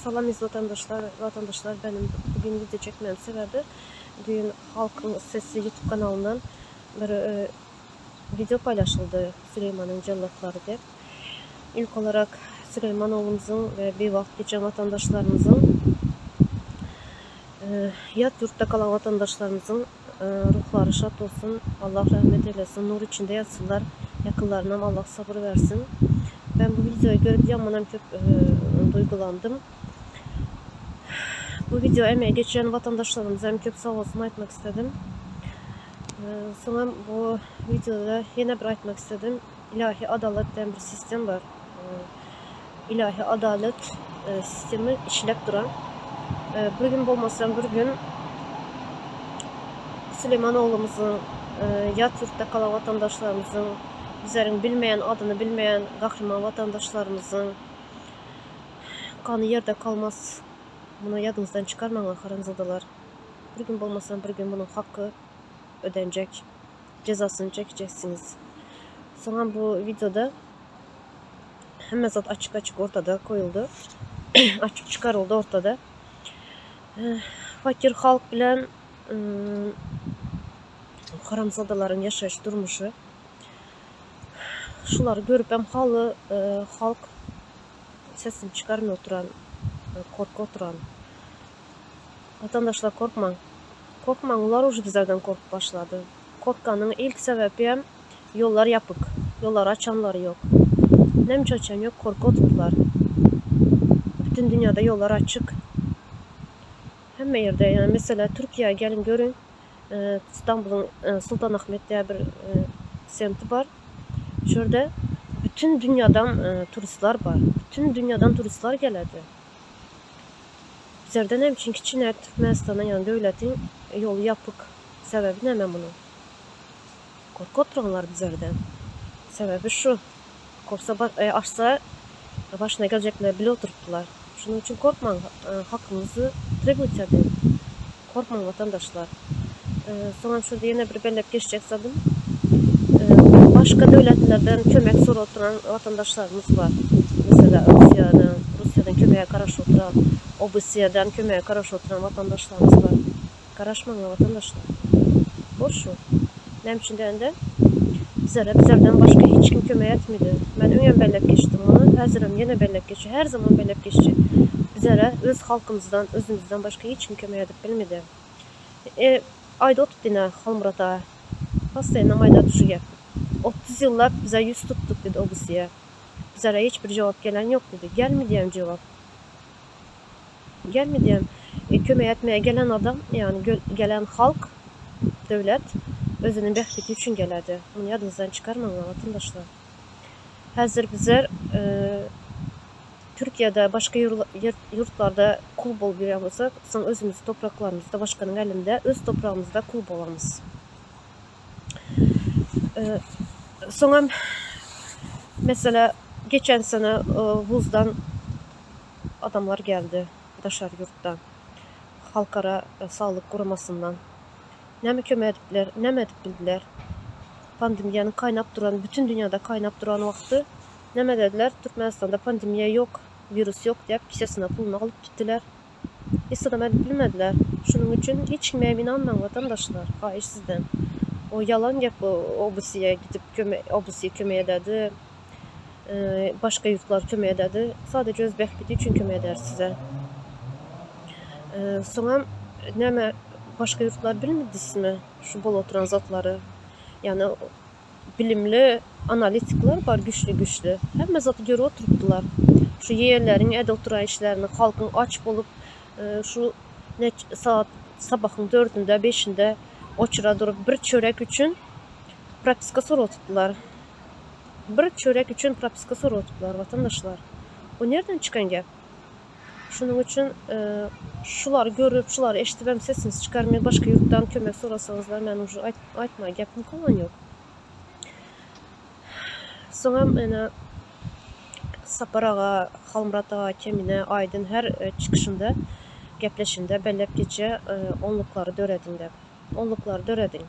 Salam eziz vatandaşlar, vatandaşlar benim bugün video çekmem sebebi düýn Halkyň Sesi YouTube kanalyndan bir video paylaşyldy Süleýmanyň jellatlary dep. İlk olarak Süleýman oglumyzyň we biwagt geçen vatandaşlarymyzyň ýat ýurtda kalan vatandaşlarymyzyň ruhlary şat bolsun, Allah rahmet eylesin, nur içinde ýatsynlar, ýakynlarynam Allah sabyr bersin. Ben bu videoyu görüp ýamanam köp duygulandym. Bu video emeği geçen vatandaşlarımıza hem köp sag bolsun aýtmak istedim. Soňam bu videoda ýene bir aýtmak istedim. Ilahi adalat diýen bir sistem bar. Ilahi adalat sistemi işläp duran. Bir gün bolmasa bir gün Süleýman oglumyzyň, ýat ýurtda galan watandaşlarymyzyň, bizleriň bilmeýän adyny bilmeýän gahryman watandaşlarymyzyň gany ýerde galmaz. Muny ýadyňyzdan çykarmaň haramzadalar. Bir gün bolmasa bir gün munuň haky ödenjek. Jezasyny çekjeksiňiz. Soňam bu wideoda hemme zat açyk-açyk ortada koýuldy. Açyp çykaryldy ortada. Fakir halk bilen haramzadalaryň ýaşaýyş durmuşy. Şulary görüp hem haly halk sesini çykarmay oturan, korkup oturan. Watandaşlar korkmaň. Korkmaň ular uje bizlerden korkup başlady. Korkanyň ilk sebebi hem ýollar ýapyk. Ýollary açanlary ýok. Näme üçin açan ýok korkup oturdylar. Bütün dünýada ýollar açyk. Hemme ýerde ýa meselä Türkiýä geliň görüň Istanbulyň Sultanahmet diýä bir semti bar. Şu ýerde bütün dünýadan turistler bar. Bütün dünýadan turistler geledi. Bizlerde näme üçin kiçine Türkmenistana ýany döwletiň ýoly ýapyk sebäbi näme munuň? Gorkup oturanlar bizlerden. Sebäbi şu. Korksa açsa başyna geljekleri bilip oturypdylar. Şunuň üçin korkmaň hakyňyzy trebuyt ediň. Korkmaň watandaşlar. Soňam şurada ýene bir belläp geçjek zadym. Başga döwletlerden kömek sorap oturan watandaşlarymyz bar. Meselä Russiýadan, Russiýadan kömege garaşyp oturan, OBSE-den kömege garaşyp oturan watandaşlarymyz bar. Garaşmaňlar watandaşlar. Boş şu. Näme üçin diýende, bizlere bizlerden başga hiç kim kömek etmedi. Men öňem belläp geçdim muny, häzirem ýene belläp geçjek, her zaman belläp geçjek. Bizlere öz halkymyzdan, özümizden başga hiç kim kömek edip bilmedi. E, aýda otup dine Halmyrat aga. Postoýanam aýdady şu gep. 30 ýyllap bize ýüz tutduk diýdi OBSE. Bizlere hiç bir jogap gelen ýok diýdi. Gelmedi hem jogap. Gelmedi hem. E, kömek etmeye gelen adam, ýagny gelen halk, döwlet özüniň bähbidi üçin geledi. Muny ýadyňyzdan çykarmaňlar watandaşlar. Häzir bizler e, Türkiýede başga ýurtlarda kul bolup ýörýän bolsak, soň özümiz topraklarymyzda başganyň elinde öz topragymyzda kul bolarmyz. Soňam mesela geçen sene wuzdan adamlar geldi daşary ýurtdan. Halkara saglyk guramasyndan. Näme kömek edipler, näme edip bildiler? Pandemiýanyň kaýnap duran, bütün dünýada kaýnap duran wagty Näme dediler, Türkmenistanda pandemiýa ýok, wirus ýok diýip kisesine puluny alyp gitdiler. Hiç zadam edip bilmediler. Şunuň üçin hiç kime hem ynanmaň watandaşlar, haýyş sizden. O ýalan gep o OBSE gidip köme OBSE kömek ededi, başga ýurtlar kömek ededi. Sadece öz bähbidi üçin kömek eder size. Soňam näme başga ýurtlar bilmedismi şu bolup oturan zatlary? Ýagny Bilimli analitikler bar güçli güçli. Hemme zady görüp oturypdylar. Şu ýerleriň edip oturan işlerini, halkyň aç bolup şu neç saat sabahyň dördünde, beşinde oçura durup bir çörek üçin propiska sorup oturdylar. Bir çörek üçin propiska sorup oturdylar watandaşlar. Bu nerden çykan gep? Şunuň üçin şulary görüp, şulary eşidibem sesiňizi çykarmaý başga ýurtdan kömek sorasaňyzlar men uje aýtmaga gepim galan ýok. Soňam ene Sapar aga, Halmyrat aga, Kemine, Aýdyn her çykyşynda, gepleşinde belläp geçýär, onluklary dörediň dep. Onluklary dörediň.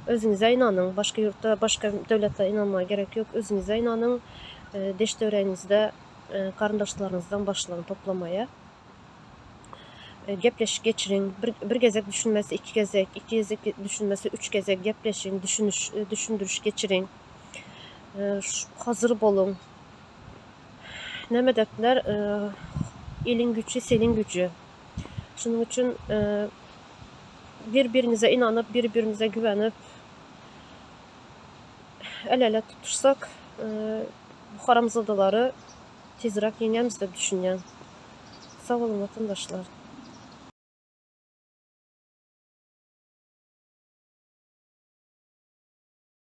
Özüňize ynanyň, başga ýurtda, başga döwletlere ynanmaga gerek ýok. Özüňize ynanyň, deş-töweregiňizde garyndaşlaryňyzdan başlaň toplamaýa. Gepleşik geçiriň. Bir, bir gezek düşünmese iki gezek, iki gezek düşünmese üç gezek gepleşiň, düşüniş, düşündiriş geçiriň. Hazır boluň. Näme depdiler? Eliň güçi, seliň güjü. Şunuň üçin bir-birimize inanyp, bir-birimize güwenip, el-ele tutuşsak, bu haramzadalary tizräk ýeňeris diýip düşünýän. Sag boluň watandaşlar.